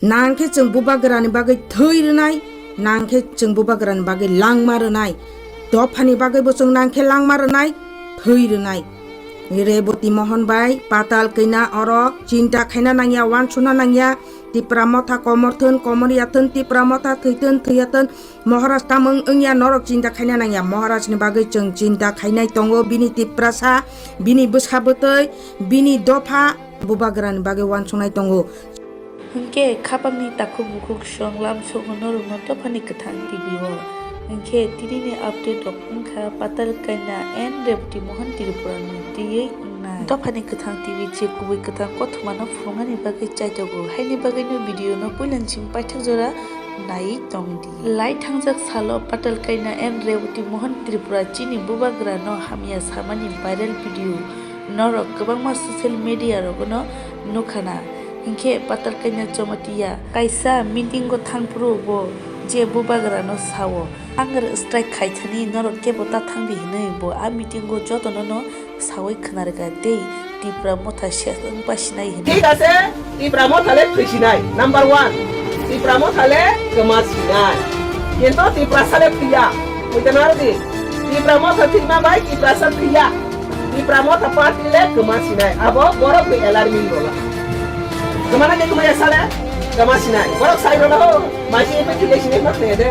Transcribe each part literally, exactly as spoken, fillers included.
Nang khe chwng bubagrani bagwi thwi rwnai, nang khe chwng bubagrani bagwi langma rwnai, dophani bagwibo chwng nang khe langma rwnai, thwi rwnai. Reboti Mohon bai Patal Kanya oro chinta khaina nangya, wansukna nangya, Tipra Motha komor thun, komor ya thun, Tipra Motha thwi thun, thwi ya thun, Maharaj tamung wngya, norok chinta khaina nangya. Maharaj ni bagwi chwng chinta khainai tongo, bini Tiprasa, bini bwsa bwtwi, bini dopha, bubagrani bagwi wansuknai tongo. Hinkhe khapangni takhuk bukhuk song lamsogo norokno dophani kwthang T V o. Hinkhe tinini update rok wngkha Patal Kanya and Reboti Mohan Tripura ni twiwi wngnai. Dophani kwthang T V je kubui kwthang kothomano phunuknani bagwi chaitogo. Haini bagwino video no puilani simi paithak jora naiwi tongdi. Lai thangjak salo Patal Kanya and Reboti Mohan Tripura chini bubagrano hamya samani viral video norok kwbangma social media rogono nukha na. Hinkhe Patal Kanya Jamatia kaisa meeting o thangphuru bo je bubagrano sao, "Ang strike khaithani, norok kebo ta thangdi," hinwi bo a meeting o jotono no sawi khwnarwkha tei Tipra Motha ses wng pasinai hwnwi. Thik ase, Tipra Motha le thwisinai, number one. Tipra Motha le kwma sinai. Kintu Tiprasa le thwiya. Buitonaro di. Tipra Motha thwima bai Tiprasa thwiya. Tipra Motha party le kwma sinai. Abo borok ni alarming rola. Kwmana de kwmaya sale? Kwma sinai. Borok sai rola ho. Maji epe thwile sinai ma thwiya de.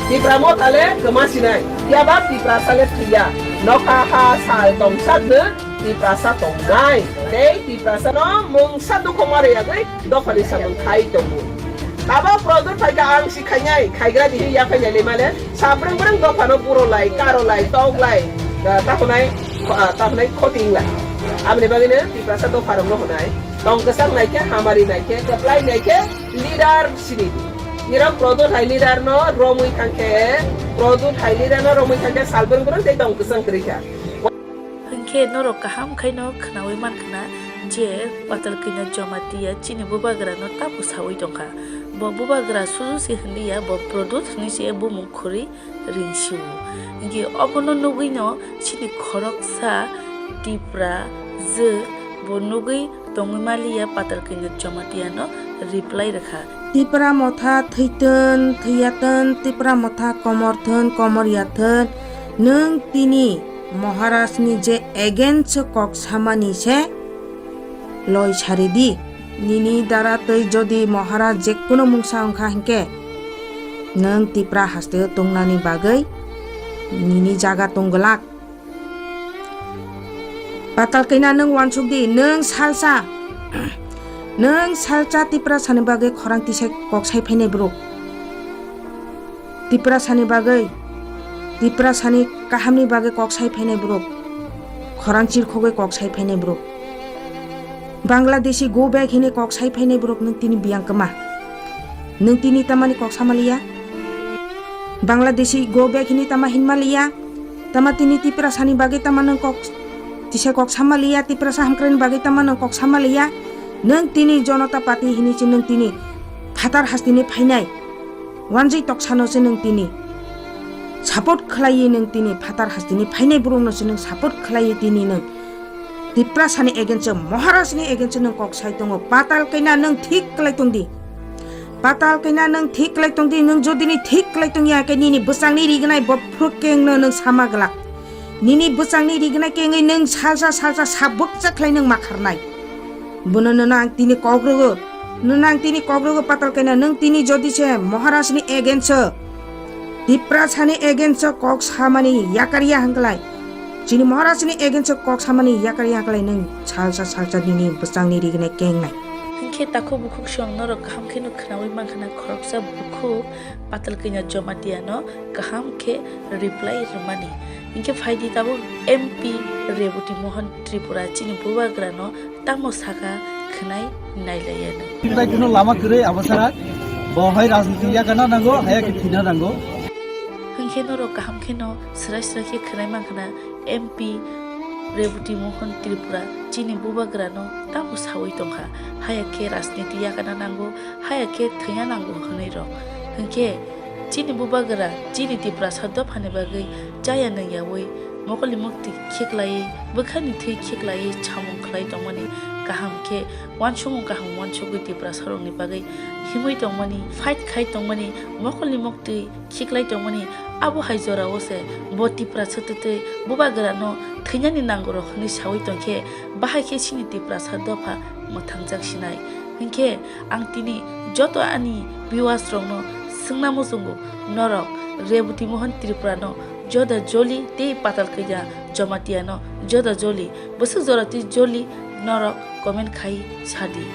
Tipra Motha le kwma sinai. Yaba Tiprasa le thwiya. Nokha ha sal tongsak de. Tiprasa tongnai. Tei Tiprasa no mungsa dukho ma rwya gwi dophani samung khai tongo. Abo Pradyot phaikha ang si khainai, khaigra di ya phainai le male, sabrang brang dophano buro lai, karo lai, tok lai, ah, takhonai, ah, takhonai khoting lai. Aboni bagwi no Tiprasa dopha rok no hwnai. Tong kwchang nai khe, hamari nai khe, kwplai nai khe, leader sini di. Nirok Pradyot hai leader no romwi thang khe, Pradyot hai leader no romwi thang khe, salbrang brang tei tong kwchang kwrwi kha. Hinkhe norok kaham khaino khnaui mankha na je Patal Kanya Jamatia chini bubagrano tamo saui tongkha. Bo bubagra suju se hinliya, bo Pradyot hinwi se bumung khurui ringsio. Hinkhe obono nugwino chini khoroksa Tipra jwk bo nugwi tongwi maliya Patal Kanya Jamatiano reply rwkha. Tipra Motha thwitwn, thwiyatwn, Tipra Motha komor thwn, komor yathwn, nwng tini Maharajni je against kok samani se loi sari di. Nini dara twi jodi Maharaj jekkuno mungsa wngkha hinkhe, nwng Tipra hasteo tongnani bagwi nini jaga tong glak. Patal Kanya nwng wansuk di, nwng salsa, nwng salsa Tiprasani bagwi khorang tisai kok sai phainai borok. Tiprasani bagwi, Tiprasani kahamni bagwi kok sai phainai borok. Khorang chirkhogwi kok sai phainai borok. Bangladeshi go back hini kok sai phainai borok nwng tini biyang kwma. Nwng tini tamani kok samaliya? Bangladeshi go back hini tama hinmaliya? Tama tini Tiprasani bagwi tama nwng kok tisa kok samaliya, Tiprasa hamkraini bagwi tama nwng kok samaliya? Nwng tini Janata Party hini se nwng tini phatar hasteni phainai. Wanjwi toksano se nwng tini support khlaiwi nwng tini phatar hasteni phainai borokno se nwng support khlaiwi tini nwng Tiprasani against o, Maharajni against o nwng kok sai tongo. Patal Kanya nwng thik khlai tongdi. Patal Kanya nwng thik khlai tongdi, nwng jodi ni thik khlai tongya khe nini bwsangni rignai bo phuruk kengno nwng sama glak. Nini bwsangni rignai kengwi nwng salsa salsa sabukcha khlai nwng makharnai. Bono nono ang tini kok rwgo. Nono ang tini kok rwgo Patal Kanya, nwng tini jodi se Maharajni against o, Tiprasani against o kok samani yakarya hwnkhlai, chini Maharajni against o kok samani yakarya hwnkhlai nwng salsa salsa nini bwsangni rignai kengnai. Hinkhe takhuk bukhuk song norok kaham kheno khnaui mankha na khoroksa bukhuk Patal Kanya Jamatiano kaham khe reply rwmani. Hinkhe phaidi tabuk M P Reboti Mohan Tripura chini bubagrano tamo saka khwnai nailaiya nwng. Bai kuno lama kwrwi abo sara, bo hai rajniti yagana nango, haya khe thina nango. Hinkhe norok kaham kheno swrai swrai khe khwnai mankha na M P Reboti Mohan Tripura chini bubagrano tamo saui tongkha, haya khe rajniti yagana nango, haya khe thwina nango hwnwi rok. Hinkhe chini bubagra, chini Tiprasa dophani bagwi chaya nwngyaui mokolni mukti khiklaiwi, bwkhani thwi khiklaiwi samung khlai tongmani kaham khe uansukmung kaham uansugwi Tiprasarokni bagwi himwi tongmani, fight khai tongmani, mokolni moktwi khiklai tongmani, abo hai jorao se bo Tiprasa twtwi bubagrano thwinani nango rok hwnwi sawi tongkhe, bahai khe chini Tiprasa dopha mwthangjak sinai. Hinkhe ang tini joto ani viewers rokno swngna muchungo, norok Reboti Mohan Tripurano joda joli tei Patal Kanya Jamatia no joda joli, bwswk jora twi joli norok comment khai sadi.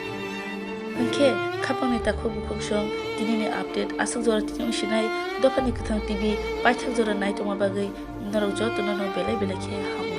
Hinkhe khapangni takhuk bukhuk song tinini update aswk jora tini wngsinai, dophani kwthang T V paithak jora naitongma bagwi norok jotono no belai belai khe ham.